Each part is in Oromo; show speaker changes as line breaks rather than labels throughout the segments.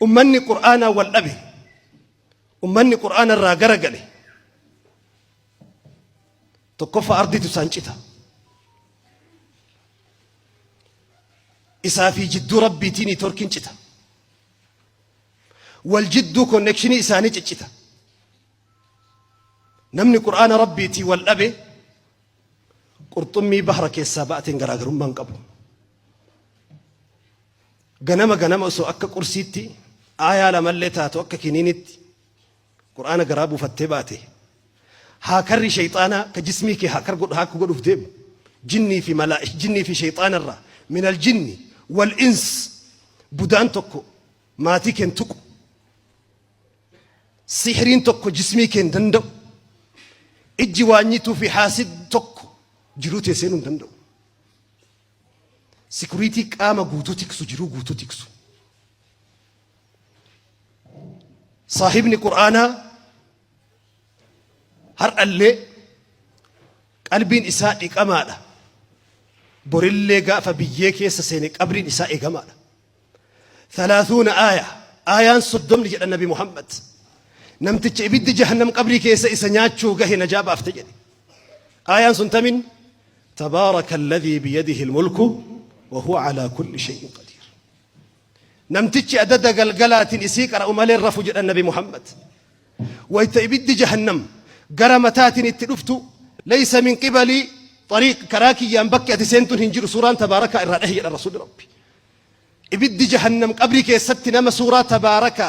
Ummanni Qur'aanaa wal dhabe, ummanni Qur'aana irraa garagale, tokkoffaa ardiitu isaan cita. Isaa fi jidduu Rabbiitii niitoorkiin cita. Wal jidduu konnekshinii isaanii ciccita. Namni Qur'aana Rabbiitii wal dhabe qurxummii bahra keessaa ba'ateen garaagarummaa hin qabu. Ganama ganama osoo akka qursiitti aayaa lamallee taatu akka kiniinitti Qur'aana garaa buufattee baate haakarri sheyxaanaa ka jismii kee haakar godhu haakku godhuuf deemu jinnii fi malaa jinnii fi sheyxaana irraa minal jinni wal ins budaan tokko maatii keen tuqu Sihriin tokko jismii kee hin danda'u. Ijji waanyituu fi haasid tokko jiruu tee seenuu hin danda'u. Sikuriitii qaama guutuu tiksu jiruu guutuu tiksu. Saahibni Qur'aanaa har'allee qalbiin isaa dhiqamaadha. Borillee gaafa biyyee keessa seene qabriin isaa eegamaadha. Thalaathuuna aaya aayaan soddomni jedha nabi Muhammad namticha ibiddi jahannam qabrii keessa isa nyaachuu gahe najaa baafte jedhe aayaan sun tamin tabaaraka alladhii biyadihi almulku wa huwa alaa kulli shay'in qadiir namtichi adada galgalaatiin isii qara'u malee rafu jedhan nabi Muhammad wayta ibiddi jahannam gara mataatiin itti dhuftu laysa min qibali xariiq karaa kiyyaan bakki ati seentun hin jiru suuraan tabaarakaa irraa dhahi jedhan rasuulli rabbi Ibiddi jahannam qabrii keessatti nama suuraa tabaaraka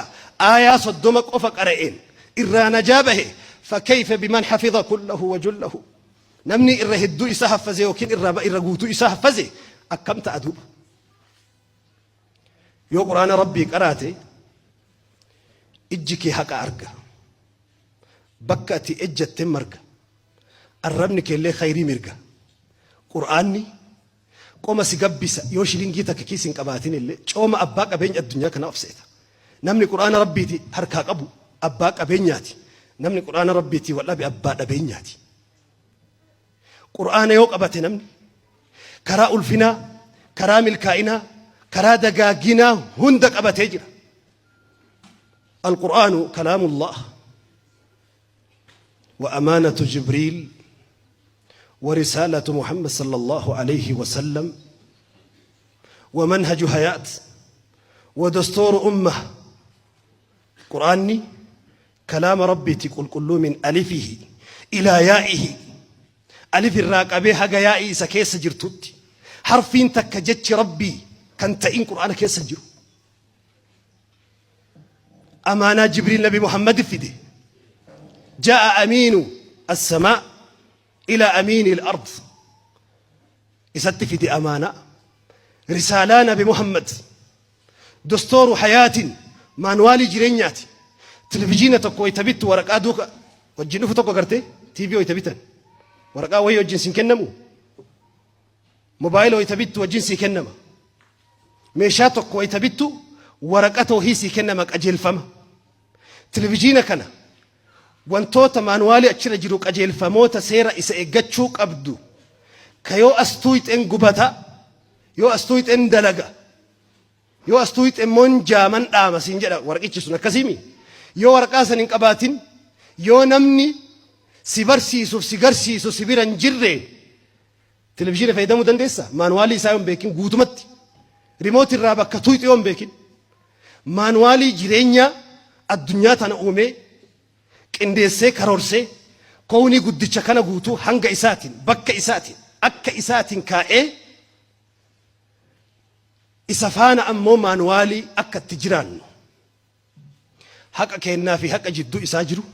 aayaa 30 qofa qara'een irraa najaa bahe fakayfa biman hafiza kullahu wa jullahu namni irra hedduu isaa haffaze yookiin irra irra guutuu isaa haffaze akkam ta'a duuba yoo quraana rabbii qaraate ijji kee haqa arga bakka ati ejjatte marga arrabni keellee khayrii mirga qur'aanni Qoma si gabbisa yoo shilingii takka kiis hin qabaatin illee cooma abbaa qabeenya addunyaa kanaa of seeta. Namni Qur'aana Rabbiiti harkaa qabu abbaa qabeenyaati. Namni Qur'aana Rabbiitii wal dhabe abbaa dhabeenyaati. Qur'aana yoo qabate namni karaa ulfinaa, karaa milkaa'inaa, karaa dagaaginaa hunda qabatee jira. Al-Qur'aanu kalaamullah wa amaanatu Jibriil ورسالة محمد صلى الله عليه وسلم ومنهج حياة ودستور أمة قرآني كلام ربي تقول كل من ألفه إلى يائه ألف الراقبة حق يائي إسا كيس جرتوت حرفين تكجتش ربي كان تئين قرآن كيس جرو Amaanaa Jibriil Nabi Muhammad fide. Ja'a amiinu as-samaa ila amiini al-ard. Isatti fide amaanaa. Risaalaa Nabi Muhammad. Dostooru hayaatiin maanuwaalii jireenyaati. Televizhiina tokko wayita bittu waraqaa duuka wajjin dhufu tokko gartee TV wayita bitan. Waraqaa wayii wajjin sin kennamu. Mobaayila wayita bittu wajjin sii kennama. Meeshaa tokko wayita bittu waraqata wahii sii kennama qajeelfama. Televizhiina kana wantoota maanuwaalii achirra jiru qajeelfamoota seera isa eeggachuu qabdu ka yoo as tuuyxeen gubata yoo as tuuyxeen dalaga yoo as tuuyxe immoo hin jaaman dhaama siin jedha warqichi sun akkasiimi yoo waraqaa san hin qabaatin yoo namni si barsiisuuf si garsiisu si bira hin jirre Televizhiina fayyadamuu dandeessaa? Maanuwaalii isaa yoo hin beekin guutumatti. Rimooti irraa bakka tuqxu yoo hin beekin. Maanuwaalii jireenyaa addunyaa tana uumee qindeessee karoorsee kownii guddicha kana guutuu hanga isaatiin bakka isaatiin akka isaatiin kaa'ee isa faana ammoo maanuwaalii akka itti jiraannu haqa keennaa fi haqa jidduu isaa jiru